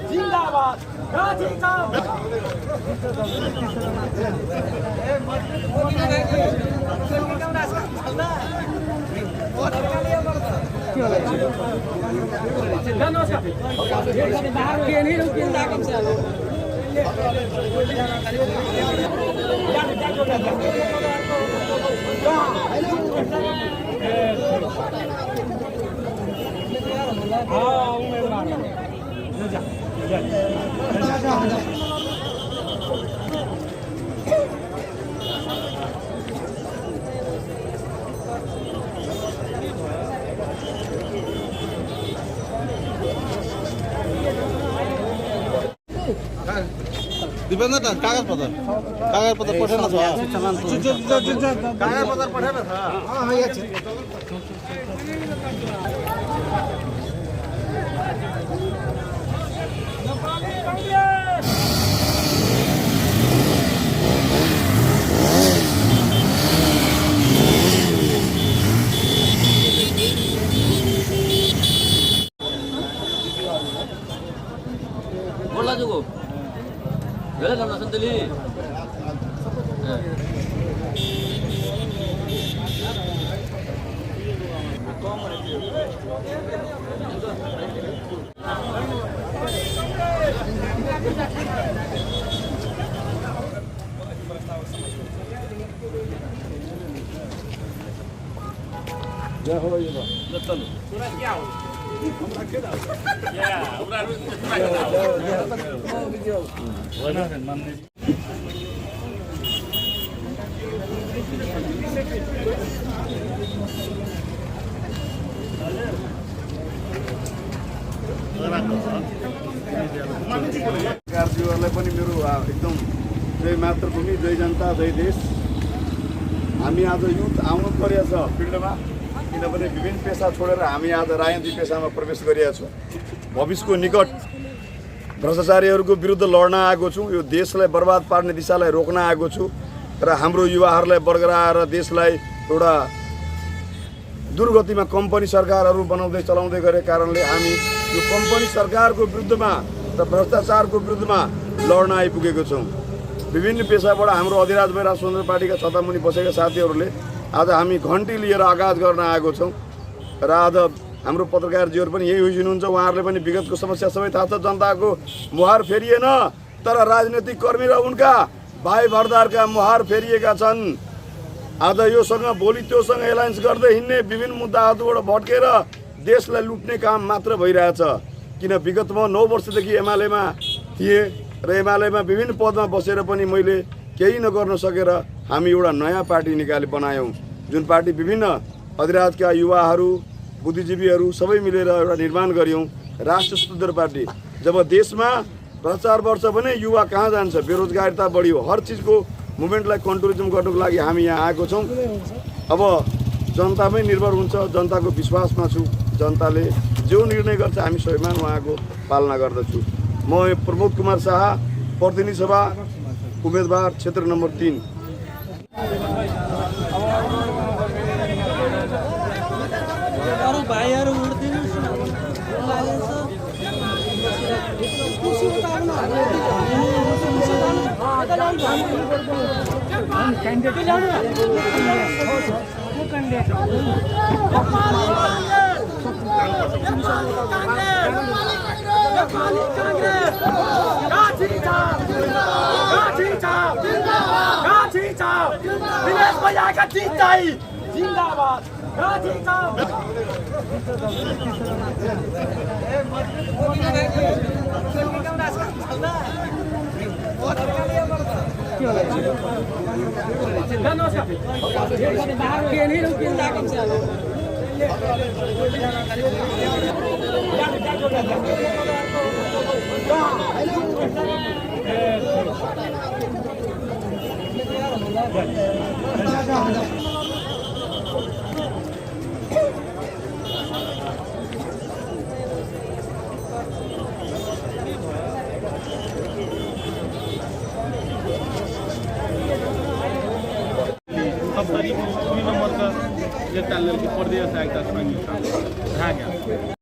जिंदाबाद दिपेंद्र कागजपत्र पठाउन छ कागजपत्र पठाउन छ बोला जुगो गले करना संतली क्या हो ये चलो पूरा क्या हो या उरा सरकारजीहरूलाई पनि मेरो एकदम जय मातृभूमि जय जनता जय देश। हामी आज युथ आउनु परेको छ फिल्डमा, किनभने विभिन्न पेसा छोडेर हामी आज राजनीति पेसामा प्रवेश गरिरहेका छौँ। भविष्यको निकट भ्रष्टाचारीहरूको विरुद्ध लड्न आएको छु, यो देशलाई बर्बाद पार्ने दिशालाई रोक्न आएको छु र हाम्रो युवाहरूलाई बरगराएर देशलाई एउटा दुर्गतिमा कम्पनी सरकारहरू बनाउँदै चलाउँदै गरेको कारणले हामी यो कम्पनी सरकारको विरुद्धमा र भ्रष्टाचारको विरुद्धमा लड्न आइपुगेको छौँ। विभिन्न पेसाबाट हाम्रो अधिराज भएर स्वतन्त्र पार्टीका छतामुनि बसेका साथीहरूले आज हामी घन्टी लिएर आगाज गर्न आएको छौँ र आज हाम्रो पत्रकारजीहरू पनि यही हुनुहुन्छ। उहाँहरूले पनि विगतको समस्या सबै थाहा छ। जनताको मुहार फेरिएन तर राजनैतिक कर्मी र उनका भाइ भरदारका मुहार फेरिएका छन्। आज योसँग भोलि त्योसँग एलायन्स गर्दै हिँड्ने विभिन्न मुद्दाहरूबाट भट्केर देशलाई लुट्ने काम मात्र भइरहेछ। किन विगतमा 9 वर्षदेखि एमालेमा थिएँ र एमालेमा विभिन्न पदमा बसेर पनि मैले केही नगर्न सकेर हामी एउटा नयाँ पार्टी बनायौँ, जुन पार्टी विभिन्न अधिराजका युवाहरू बुद्धिजीवीहरू सबै मिलेर एउटा निर्माण गर्यौँ, राष्ट्रिय स्वतन्त्र पार्टी। जब देशमा भ्रष्टाचार बढ्छ भने युवा कहाँ जान्छ, बेरोजगारिता बढ्यो, हर चिजको मुभमेन्टलाई कन्ट्रोलिजम गर्नको लागि हामी यहाँ आएको छौँ। अब जनतामै निर्भर हुन्छ, जनताको विश्वासमा छु। जनताले जो निर्णय गर्छ हामी स्वाभिमान उहाँको पालना गर्दछु। म प्रमोद कुमार शाह, प्रतिनिधि सभा उम्मेदवार क्षेत्र नम्बर 3। जिंदाबाद सरी 2 नंबर का एकटा लेलकै प्रदेश आ एकटा संगी साथ भए गेल